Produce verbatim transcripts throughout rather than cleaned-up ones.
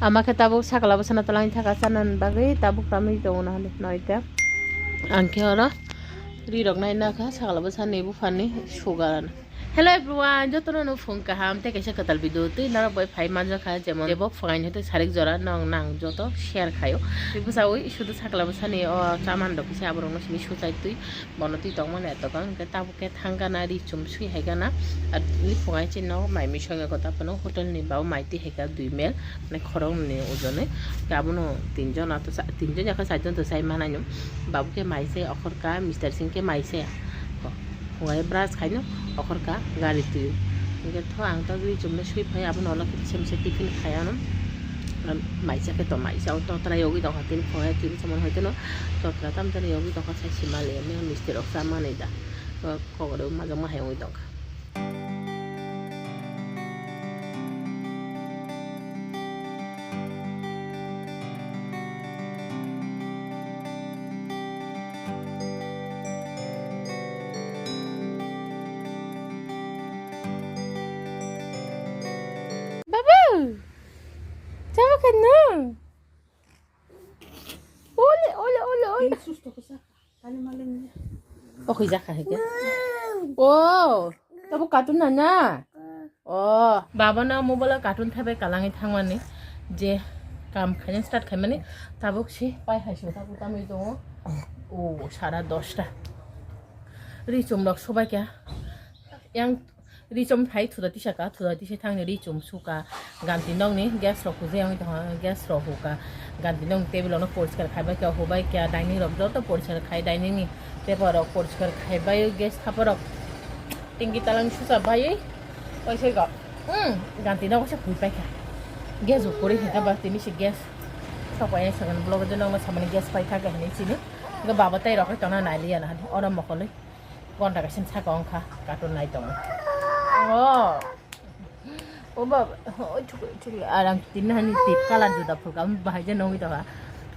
Ama khe tabuk sakla bwsano twlangwi thaka chanani bagwi tabuk tamwi tongo nahale noita. Ang khe oro ri rok nai nakha sakla bwsani buphani sugar. Hello everyone, jotono no phung kaham tei kaisa kwtal video twi narok bai phai manjakha, jemon jebo phangai hete sarik jora nong nang joto share khayo. Tei bwsawi sudu sakla bwsani o chaman rok kisa aborok no simi suchai twi bono twi tongmani etokang hwnkhe tabuk khe thangkana ri chum swi haikana. Ar ni phungai chini no mai misong eko tapano hotel ni bao mai twi haika dui mel. Mane khoroknwi ojone. Khe abono tinjon ato sa-, tinjon ya khe charjon to chai manai no. Babu khe mai se okhorka, Mister Singh khe mai se. Ko, hwngai brush khaino okhorka gari twi. Hwnkhe tho ang tagwi chumno swi phai abono ulo khe kisa misa tiffin khai ano. Am, mai sa khe to mai sa o totra yogwi tongkha tini phungai twi bwsa mano hai kheno totra tam tam yogwi tongkha sai sima le misti rok cha manwi da. Ko, kokoro majak ma hai wngwi tongkha. Babu! Chama ka no? Ole, ole, ole, ole. Okhoi jakha hai khe. O, tabuk cartoon na na? O, baba no mobile o cartoon thaibai kalangwi thangmani je kam khaina start khaimani tabuk si pai hai se tabuk tamwi tongo. O, sara dosta. Ri chum rok sobai kha. Yang Richom phai thuda tisa ka, thuda tisa thangni richom suka, ganti nokni gas rok hujui wngwi tongkha, gas rok huka, ganti nokni table rokno poriskar khaibai kha, hubai kha, dining rok joto poriskar khai, dining ni table rok poriskar khaibai, gas thapa rok tingki talang susa baiwi, oisai kha, hmm, ganti nogo se huipai kha, gas bo kwrwi kha, ba tini se gas sok pai sakani vlog o nokno samani gas pai kha hinwi chini, baba tei rok tongna nailiya na, oro mokolwi. Gonta kaisa saka wngkha, cartoon nai tongo. Oh. O baba, o chukri, chukri, arang tin hani tip color juda phulka, bahai je nongwi tongkha.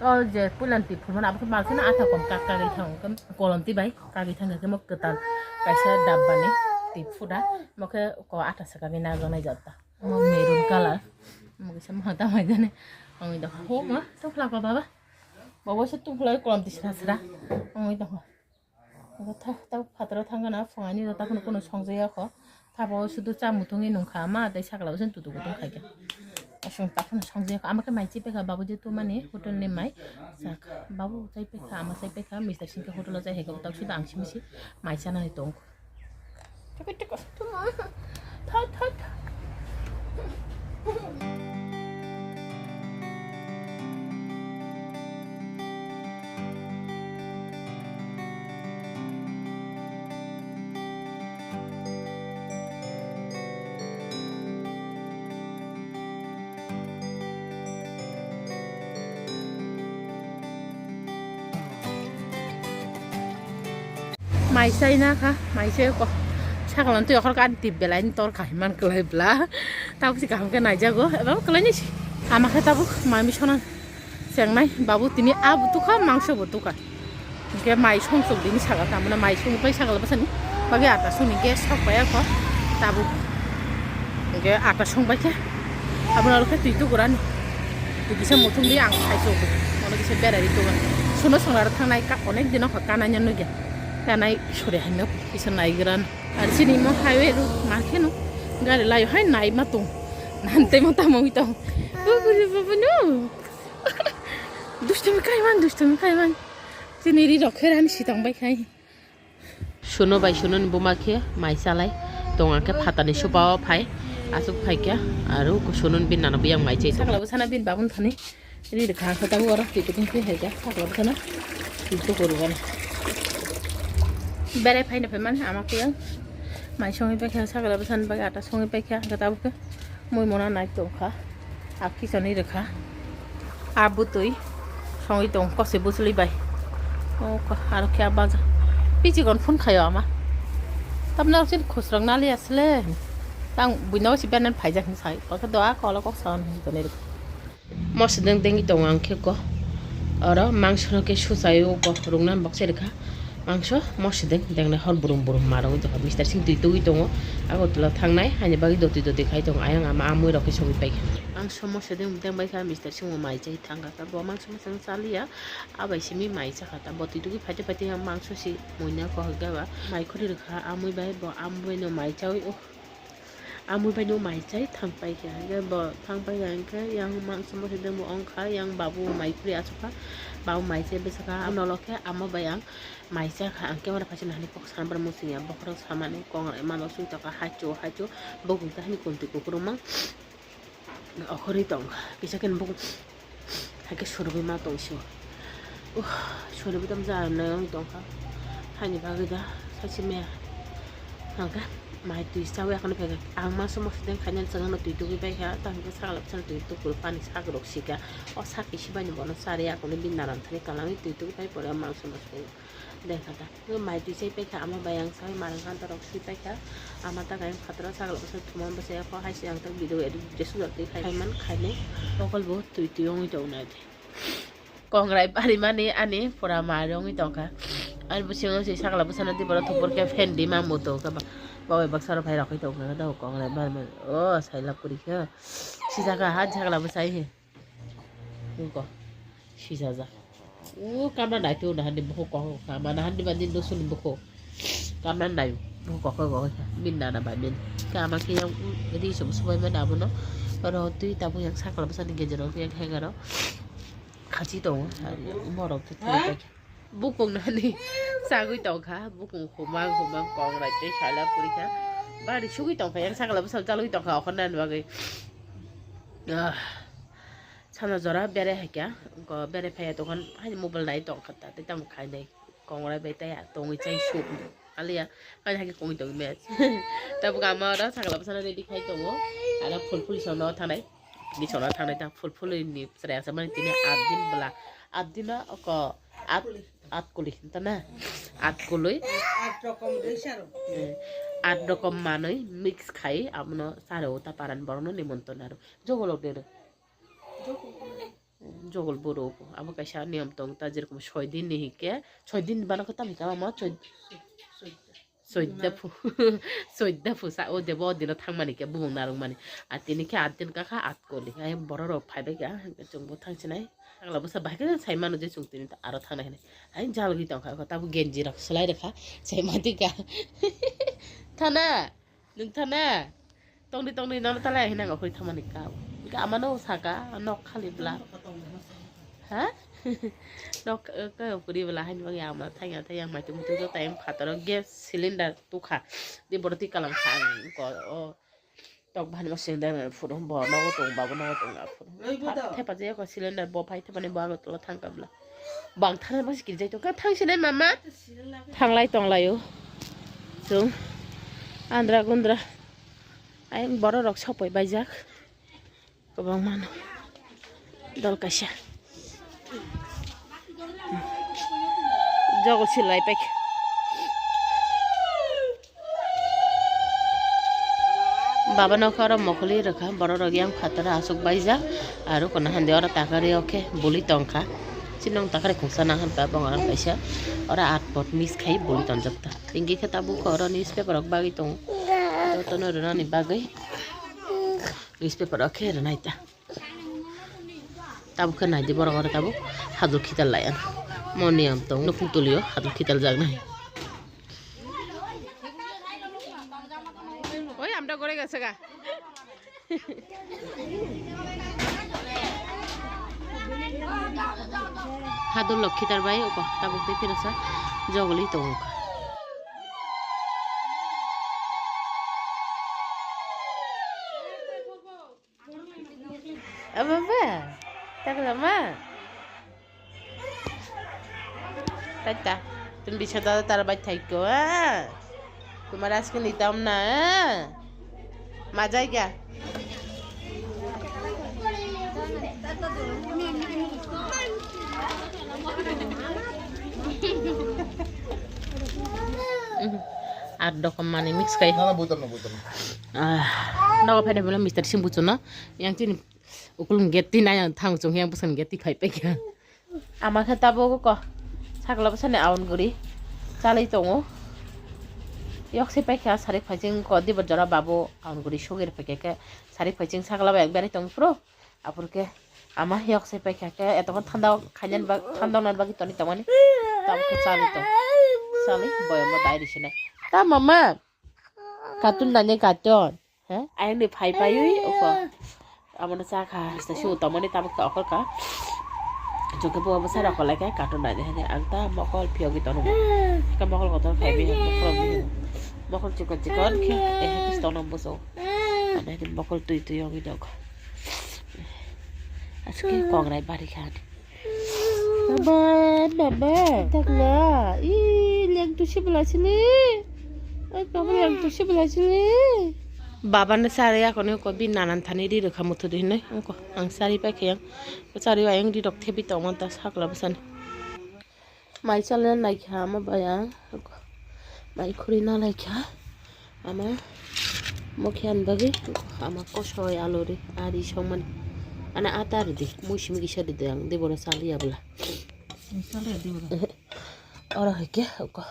O je pulan tip phulmani, abo khe malsano atha kom kak kagwi thango, kolom twi bai kagwi thangkha khe mo kwtal kaisa dabbani tip phuda, mo khe ko atha saka gwi najaknai jotta. Mo maroon color, mo kisa mo tamai jani, ongwi tongkha. Ho ma, tongphla ko baba. Baba se tongphla kolom twi sra sra, ongwi tongkha. Tha-, tha-, phataro thangana phungaini rota phano kuno songjaya kho. Thabo sudu cha muthungwi nungkha ama tei sakla usen tutu kutung khaikha. Asung taphano songjaya kho. Ama khe mai chipekha babu je tumani hotel ni mai. Sak babu chai pekha ama chai pekha Mister Singh khe hotel o chai hai khe tak sudu ang simi si mai chanani tong. Thok, thok, thok. Mai chai na kha, mai chai ko. Saklang twi okhor kan tip belai ni tor khai man kwlai bla. Tabuk si kaham khe naijago. Eba kwlai ni si. Ama khe tabuk mami sonan. Chengnai babu tini abu tukha, mangso bo tukha. Hingke mai song chok dini saka tamna mai song pai saka bwsani. Bagi ata suni gas sok pai ako. Tabuk. Hingke ata song pai khe. Aboni aro khe twi tukurani. Twi kisa muthung di ang khai chok. Ono kisa berai di tukurani. Suno songna aro thangnai ka onek dino kha kanai nw nugya. Kanai sore haino kisa nai gran. Ar chini mo highway road ma kheno. Gari layo hai nai ma tong. Nante mo tamo wi tong. Bubuli bubulu. Dustami kaiman, dustami kaiman. Chini ri rok khe rani sitong bai khai. Suno bai suno ni buma khe mai chalai. Tonga khe phatani supa o phai. Asuk phai khe aro suno ni bin nana biyang mai chai. Sakla bwsana bin babun thani. Ri rikha khe tabuk oro twi kutung khe hai khe. Sakla bwsana. Twi tukur gana. Berai phaina phaiman ama khe. Mai songwi pai khe sakla bwsani bagwi ata songwi pai khe. Ang khe tabuk khe. Mui mona nai tongkha. A kisani rikha. A butui. Songwi tong kose bwchwlwi bai. O ko aro khe a baja. Pichi gon phun khayo ama. Tamna sin khusrok nali asle. Tang buino si benan phaijak ni sai. Ko do a kolo kok sawan hi gonai rikha. Mosideng dengwi tongo ang khe ko. Oro mangso no khe suchai o ko rungna bokse rikha. Mangso mosideng dengnai hor burum burum marwngwi tongkha. Mister Singh twi tugwi tongo. Agartala thangnai, haini bagwi doti doti khai tongo. Ayang ama amwi rokhe sogwi paikha. Mangso mosideng dengbaikha, Mister Singh bo mai chai thangkha. Bo mangso mosideng chaliya, abai simi mai chakha. Bo twi tugwi phaite phaite yang mangso si muina kokhogya ba. Mai khuri rwkha amwi bai, bo amwi baino mai chawi, oh. Amwi bai no mai chai thang paikha, hingke bo thang paikha, hingke yang mangso mosideng bo ongkha, yang babu mai khuri achukha, babu mai chai bwsakha, ano lokhe ama bai ang mai chakha, ang camera phaising nahani kok sana bar muchungya, bokhorok samani kongrai mano sui tongkha, haichu haichu, bokong tahini kunti kukuruma okhorwi tongkha, kisa khe bokong. Haikhe surugwi ma tongsi o. Uh, surugwi tamo ja nai wng tongkha. Haini bagwi da sachi maya. Hangkhe mai twi chawi akhani phaikha. Ang mangso mangso deng khainani chwngno twi tugwi paikha. Tamo khe sakla bwsano twi tukur pani sak rok sika. O sak kisi baino bono chari akhani bini nanan thani kalangwi twi tugwi pai pore mangso mangso deng. Deng kha ta. Mai twi chai paikha, ama bai ang sai marang kanta rok sui paikha. Ama ta kayang phataro sagalo bwsai thumani bwsai, ako hai se ang tak video edit je sujak twi khai man khainai. Mokol bo twi twi wngwi tong nai de. Kongrai pari mani ani pura mai wngwi tong kha. Ani bwskango se sagalo bwsano twi borok thupor khe fan di ma muto khe ba. Babai baksa rok phai rok khai tong kha da kongrai pari mani. O sai lak kuri khe. Sijak ha sagalo bwsai he. Nungko sijajak. O kamra naitu nahandi bukhuk kok kha, ma nahandi bandi dusuni bukhuk. Kamra nai bukhuk kok kha, kok kha. Min nana bai min. Kama khe yang ri sum subai mani abono. Oro twi tabuk yang sakla bwsani gejero yang hengaro. Khachi tongo. Morok twi twi. Bukung nani sagwi tongkha, bukung humang humang kongrai tei sala puri kha. Bari sugwi tongkha, yang sakla bwsal chalwi tongkha, okhor nani bagwi. Ah, sana jora bere haikha, ko bere phaiya tongkha, haini mobile nai tongkha ta, tei tamo khainai kongrai bai tei tongwi chai suk. Aliya, ani haikhe kongwi tongwi mech. Tabuk ama oro sakla bwsano ready khai tongo, aro phul phul sono thanai. Bisona thangnai ta phul phulwi ni chwrai aswk mani tini aat din bwla. Aat dino oko aat, aat kuli hinta na? Aat kuli. Aat rokom rwisa rw. Eh, aat rokom manwi mix khai abono charo ta paran borokno nimontonna rw. Jogolok de rw. Jogol boro abo kaisa niyom tong ta, jerokom soi din ni hinkhe, soi din bana khe tamo khe ama soi. Soidda phu, soidda phu sa o debo o dino thangmani khe bumung narwkmani. A tini khe aat din kakha aat koli. Ai borok rok phaibai kha, chwngbo thangsinai. Thangla bwsa bahai khe sai mano je chwng tini aro thangnai hinwi. Ai jalgwi tongkha, tabuk genji rok swlai rwkha, sai mati kha. Thana, nwng thana? Tongdi tongdi nono talai hinang okhori thangmani kau. Ika amano saka nok khali bla. Ha? Nok, eh, kau kuri bla haini bagwi ama thangya thangya maitu muitu to tayang phataro gas cylinder tukha. Di boro twi kalam kha ang ko o tok bahani ma seng dang phuru bo nogo tong babo nogo tong a phuru. Thepa je ko cylinder bo phai thepani bo ago tola thangka bla. Bang thana ma sikir jai to ka thangsinai mama. Thanglai tonglaio. Chwng andra gundra. Ayang borok rok sopoi baijak. Kwbangma no. Dol kaisa. Jogol silai paikha. Baba nokha oro mokoli rwkha, borok rok yang phataro aswk baijak. Aro kono handi oro takari o khe boli tongkha. Chini nok takari khungsa nang kha bongorok kaisa. Oro aat pot mix khai boli tongjak ta. Hingke khe tabuk oro newspaper rok bagwi tongo. Jotono rwnani bagwi newspaper o khe rwnai ta. Tabuk khe naidi borok oro tabuk hadul khital lai ano. Mo niyam tong nukung tulio hadul khital jaknai. Oi, amda gore gase ga. Hadul lok khitar bai uko tabuk tei phirasa jogoli tongo. Aba ba, takla ma. Tata, tum bisa tata tara bai thaiko, ah. Tumar aske nitam na, ah. Majai ga. Ar dokom mani mix kai. Na, na, buitam na, buitam na. Ah, nogo phaina bela Mister Singh buchuna. Yang chini ukulung gate ti na yang thang chung yang busan gate ti phai pekya. Ama khe tabuk ko sakla bwsani aun guri. Chalwi tongo. Yok se paikha sarik phaising ko dibo jora babu ang guri sugir paikha khe sarik phaising sakla bai berai tong phuru. Apor khe ama yok se paikha khe etokon thanda khainani bag thanda nani bagwi toni tongmani. Tamo khe chalwi tong. Chalwi boyamo dai risinai. Ta mama. Katun nani katun. He? Ayang ni phai paiwi uko. Amo no cha kha, hasta si utamani tabuk ta okol ka. Joke bo abo sara kolai ka, katon nai de hene. Ang ta mokol phiyogwi tono. Ka mokol kotor phai bi, mokol bi. Mokol chikon chikon khe, eh, kis tono boso. Ane hene mokol tui tui yogwi dok. Aske kongrai bari kha. Baba, baba, takla. Ih, liang tusi belasini. Oi, baba, liang tusi belasini. Baba no sari ako ni ko bi nanan thani ri rwkha muthu di hinui. Ungko, ang sari pai khayang. Sari ayang ri rok thebi tongmani ta sakla bwsani. Mai chalna naikha ama bai ang. Mai khuri na laikha. Ama mokhe ani bagwi ama kosoi aluri ari songmani. Ana ata ridi, mui simi kisa ridi ang, diboro saliya bwla. Oro hai khe, oko.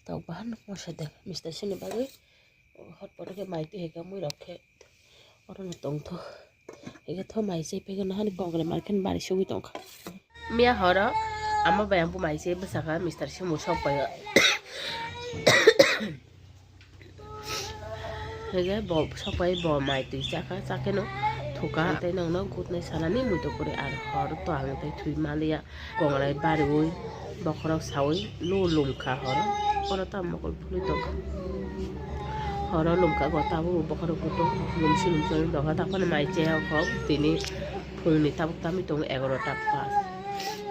Tok bahan mosha de, mister sini bagwi. Hot pot khe mai twi hai khe mui rok khe. Oro no tongtho. Ega tho mai se pegeno hani kongre marken bari sugui tongkha. Miya horo ama bai ang bo mai se bwsakha mister Simu sok bai. Ega bo sok bai bo mai twi chakha, chakeno thuka tei nongno gutnai salani muitu kuri ar hor to ang tei thwi maliya. Kongrai bariwi bokhorok sawi lu lumkha horo. Oro tamo mokol phulwi tongkha. Horo lumkha go tabuk bokhorok kutung lumsi lumsi wngwi tongkha. Taphano mai chaya kho tini phungni tabuk tamwi tongo egaroh ta pas.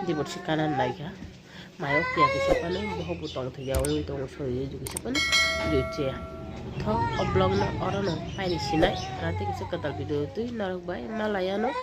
Dibor si kana naikha. Mai o kiya kisa phano bohok bo tongthokya wngwi tongo sori jugi kisa phano jui chaya. Tho o vlog no oro no paini sinai. Rate kisa kwtal video twi norok bai malaya no.